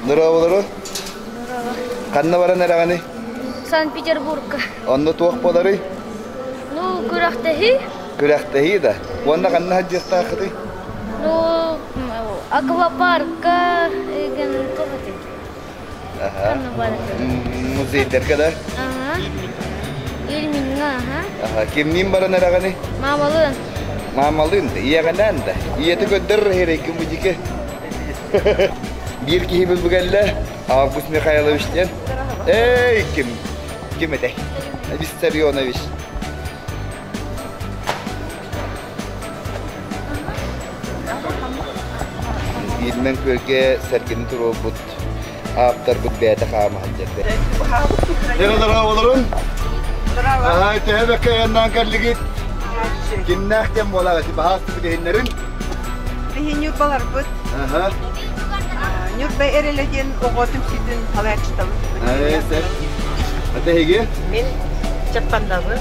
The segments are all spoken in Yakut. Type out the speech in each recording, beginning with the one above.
Дорооболору. Ханна баран эрэҕиний? Санкт-Петербургка. Онно туох буоларый? Ну, күрэхтэһии. Күрэхтэһии да. Уонна ханна сылдьыахтааххытый? Ну, аквапарка еген туох этэй? Аха. Музейдарга да? Ага. Ильмиҥҥа, аха. Аха. Кимниин баран эрэҕиний? Маамалыын. Маамалыын да, ийэҕинээн да. Ийэтэ көрдөр эрэйкин бу Биир киһи билбигелле Август Михайлович диэн. Эй, ким? Ким этэй? Виссарионович. Ильмен күөлгэ сэргэни туруорбут ааптарбыт бэйэтэ хаама сылдьар. Дорооболорун. Аһай, төһө бэккэ айаннаан кэллигит? Кимнээх диэн буолаҕыт? Баһаас билиһиннэрин. Биһи Ньурбаларбыт. Ньурба эрэлэ диэн оҕо түмсүүтүн салайааччытабыт. Ата эһиги? Мин Чаппандабын.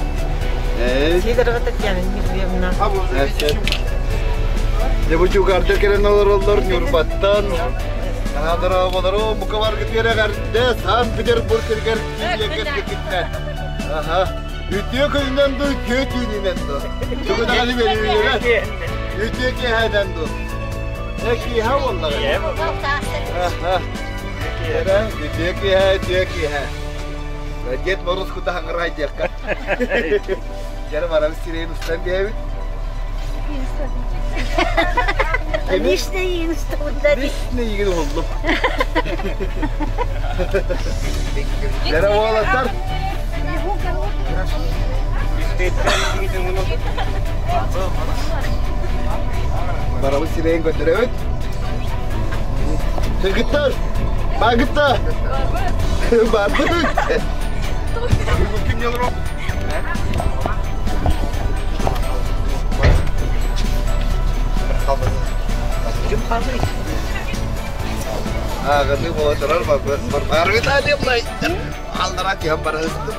Сидорова Татьяна Дмитриевна. Дьэ бу чугардар кэлэн олороллор Ньурбаттан. Наадара бука баргыт эрэҕэрдэ Санкт-Петербург сиригэр тиийэн кэлбиккиттэн. Аха. Үтүө күнүнэн дуу, үтүө түүнүнэн дуу. Тугунаҕаны бэрүүлэрэ. Үтүө киэһэнэн дуу. Э киэһэ буоллаҕа. Аха. Эрэ, үтүө киэһэ, үтүө киэһэ. Дед Мороз куда хаҥырай диэххэ. Дьэ барабыз сирэйин устан биэбит. Личный инструктор. Личный игин уһуллум. Дьэ уолаттар. Барабыз сирэйин көрдөрөбүт. Кыргыттар, баагытта. Барбыт. Ааҕыныы буола турар барбарбыта аллара түһэн барыһыстым.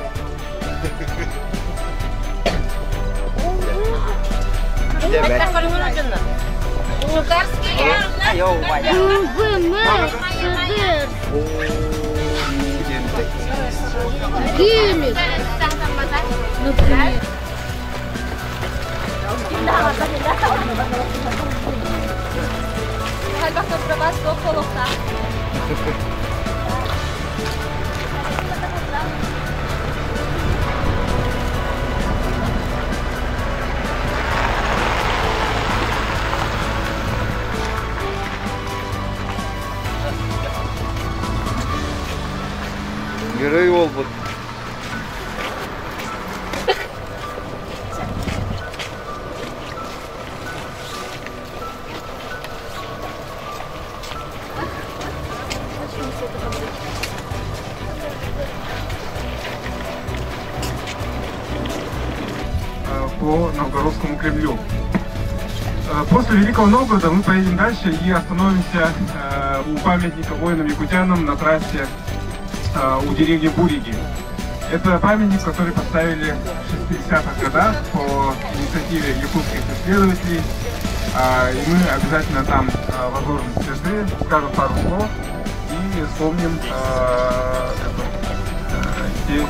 Гелик. Например. Герой буолбут. По Новгородскому Кремлю. После Великого Новгорода мы поедем дальше и остановимся у памятника воинам-якутянам на трассе у деревни Буриги. Это памятник, который поставили в 60-х годах по инициативе якутских исследователей. И мы обязательно там возложим цветы, скажем пару слов и вспомним те